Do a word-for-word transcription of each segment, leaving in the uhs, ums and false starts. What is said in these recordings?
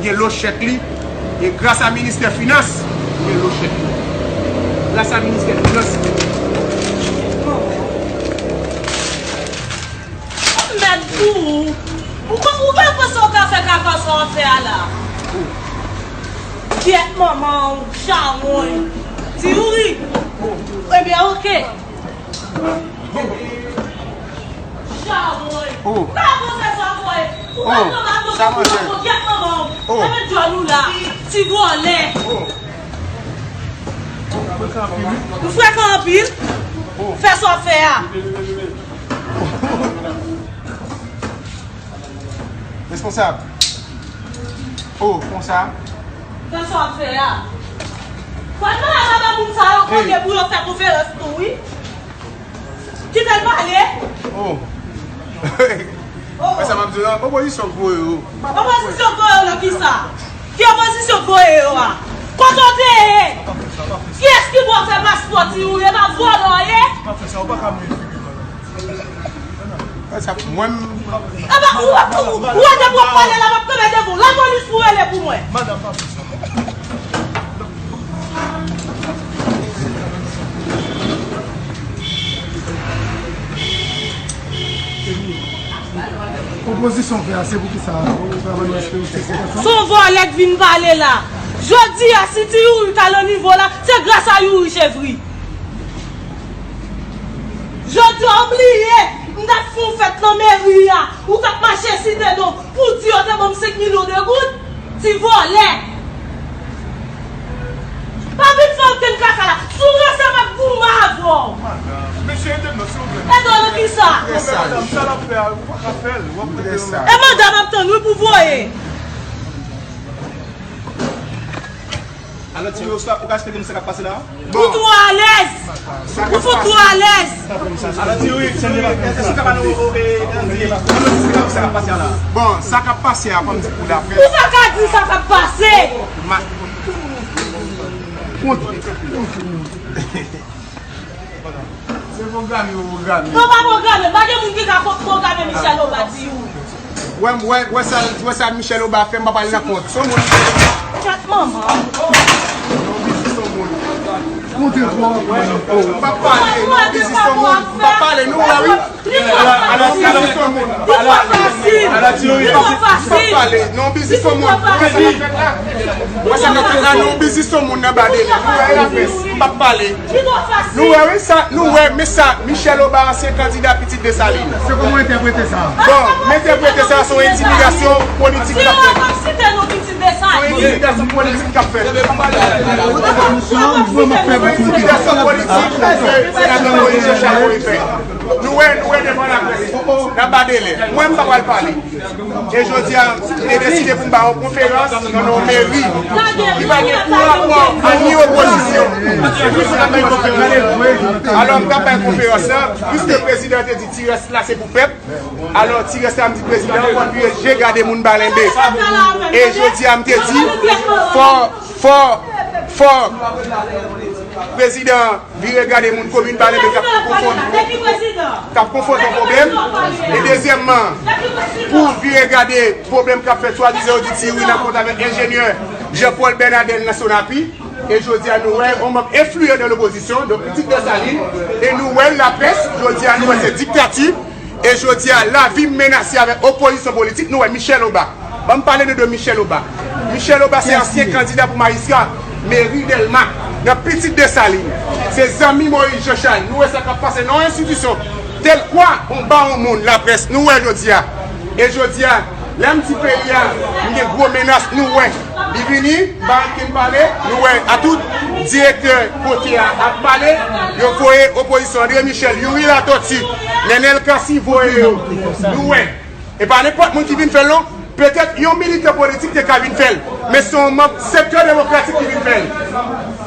gen lo chèk li, e gras a ministè finans, gen lo chèk li. Gras a ministè finans. Mèd pou ou. Ou pa, ou pa panse w ka fè kaka sa w ap fè a la? Kyèt manman w, chawony. Ti Youri. Ebyen, oke. Chawony. Oh. Ou pa panse sa w ap fè. Ou pa Oh, sa manzè. Kyèt manman w. Oh. Mete djòl ou la. Ti vòlè. Oh. Ou frekan anpil. Oh. Fè sa w ap fè a. Responsab. Oh, konsa. Fè sa w ap fè a. Fò n pale avè moun sa yo Hey. Kote pou yo fè konferans tou, wi. Kite l pale. Oh. Oh. Wè sa m ap di w la, opozisyon k voye yo. Opozisyon k voye yo nan kisa? Ki opozisyon k voye yo a? Kote w te ye? Kiyès ki ba w fè paspò, Ti Youri? E pa vòlè w ye? Wè sa, mwen m Aba, ou, ou, ou wè depi w ap pale la, m ap kanpe devan w. Lapolis pou rele pou mwen. Opozisyon fè a, se pou ki sa? Ou pa ban nou eksplitasyon? Se yon vòlè k vin pale la. Jodi a, si Ti Youri t al nan nivo la, se gras a Youri Chevri. Jodi a, w bliye, m t ap fè yon fèt nan meri a, ou t ap mache site non, pou di yo te ban m senk milyon de goud, ti vòlè. Pa vin fè okenn kaka la. Si w ranse, m ap goumen avè w. Mesye, ede m non, silvouplè. Ede w nan kisa? Madanm, sa l ap fè a, ou pa ka fè l. W ap rete nan E manda m ap tann, wi, pou voye. Alò, Ti Youri, ou ka, ou ka eksplike m sa k ap pase la? Ou twò alèz! Ou fout twò alèz! Alò, Ti Youri, èske w ka ba nou, e, e, di, sa k ap pase la? Bon, sa k ap pase a, fò m di pou dapre Ou pa ka di sa k ap pase! Ma- Se pwograme yo pwograme. Non, pa pwograme. Pa gen moun ki ka pwograme Michel Obadi, wi. Wè, wè, wè sa, wè sa Michel Obadi fè, m pa pale nan kont. Se yon moun ki Chat manman. Yon biznis yon moun. Kontre pou w. M pa pale, non, biznis yon moun. M pa pale, nou wè, wi. Li twò fasil. Li twò fasil. Li twò fasil. M pa pale, non, biznis yon moun. Wè sa k ap fèt la? Wè sa k ap fèt la, non, biznis yon moun nan ba de. Nou wè, lapès. M pa pale. Nou wè, wi, sa, nou wè, men sa, Michel Obadi, ansyen kandida Pitit Desalin. Se kòman w entèprete sa? Bon, m entèprete sa, se yon entimidasyon politik k ap fèt. Se yon entimidasyon politik k ap fèt. Se yon entimidasyon politik ke senatè Moïse Jean Charles voye fè. Nou wè, nou wè devan laprès, n ap ba delè. Mwen, m pa pral pale. E jodi a, m te deside pou m ba yon konferans nan yon meri ki pa gen pou rapò a ni opozisyon. Alò, m t ap bay konferans lan, piske prezidan te di ti rès la se pou pèp. Alò, ti rès la, m di prezidan, fò l vire je gade moun ba lenbe. E jodi a, m te di, fò, fò, fò prezidan vire gade moun komin Balenbe k ap konfwonte, k ap konfwonte yon pwoblèm. E dezyèmman, pou vire gade pwoblèm k ap fèt swadizan yo di Ti Youri nan kont avèk enjenyè Jean Paul Bernadel nan Sonapi. E jodi a nou wè yon manm enfliyan nan lopozisyon, donk Pitit Desalin, e nou wè laprès, jodi a nou wè se diktati. E jodi a, lavi m menase avèk opozisyon politik. Nou wè Michel Obadi. Ban m pale nou de Michel Obadi. Michel Obadi se ansyen kandida pou majistra meri Dèlma nan Pitit Desalin. Se zanmi Moïse Jean Charles. Nou wè sa k ap pase nan yon enstitisyon tèlkwa yon bawon moun, laprès. Nou wè jodi a. E jodi a, lè m di peyi a, m gen gwo menas, nou wè. Li vini, m pa ann ken pale, nou wè, a tout direktè pote a ap pale, yo voye opozisyon André Michel, Youri Latortue, Nenel Cassy voye yo. Nou wè. E pa nenpòt moun ki vin fè l non. Petèt yon militan politik te ka vin fè l, men se yon manm sektè demokratik ki vin fè l.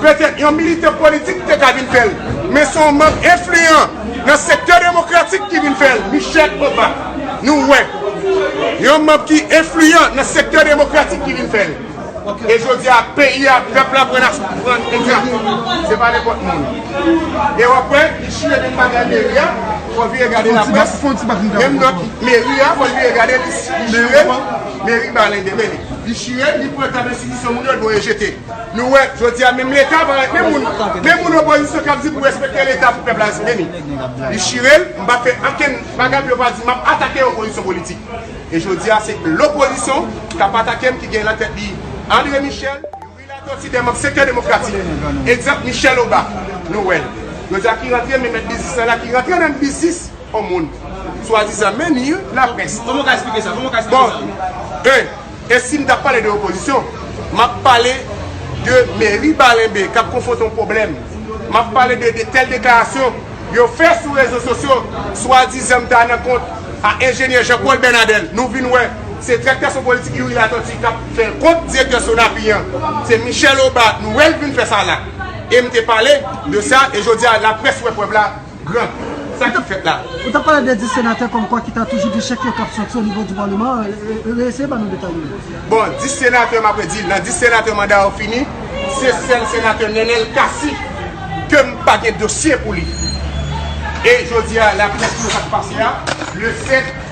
Petèt yon militan politik te ka vin fè l, men se yon manm enfliyan nan sektè demokratik ki vin fè l. Michel Obadi, nou wè. Yon manm ki enfliyan nan sektè demokratik ki vin fè l. E jodi a, peyi a, pèp la pran, pran egzanp. Se pa nenpòt moun. E w ap wè, li chire menm bagay meri a, fò vire gade laprès. Menm lòt meri a, fò l vire gade, li chire meri Balenbe. Li chire l, li pran tab enstitisyon moun yo, l voye jete. Nou wè, jodi a, menm Leta pa ret, menm moun, menm moun opozisyon k ap di pou respekte Leta, pou pèp la respekte li. Li chire l, m pa fè ankenn bagay pou yo pa di m ap atake opozisyon politik. E jodi a, se lopozisyon k ap atake m, ki gen nan tèt li André Michel, Youri Latortue, de manm sektè demokratik. Egzanp, Michel Obas, nou wè l. Jodi a, ki rantre, men mèt biznis la, ki rantre nan biznis yon moun, swadizan, men ni laprès. Kòman w ka eksplike sa? Kòman w ka eksplike sa? Bon, e, e si m t ap pale de opozisyon, m ap pale de meri Balenbe k ap konfwonte yon pwoblèm. M ap pale de, de tèl deklarasyon yo fè sou rezo sosyo, swadizan m ta nan kont a enjenyè Jean Paul Bernadel. Nou vin wè, se trèktasyon politik Youri Latortue k ap fè l kont direktè Sonapi an. Se Michel Obas, nou wè l vin fè sa la. E m te pale de sa, e jodi a, laprès wè prèv la. Gran. Sa ki fèt la. Ou t ap pale de dis senatè kòmkwa ki ta toujou di chèk yo k ap sòti o nivo di palman, e, e, e, eseye ban nou detay yo. Bon, dis senatè, m ap redi, nan dis senatè manda yo fini, se sèl senatè Nenel Cassy ke m pa gen dosye pou li. E jodi a, laprès pou sa k pase a, le fèt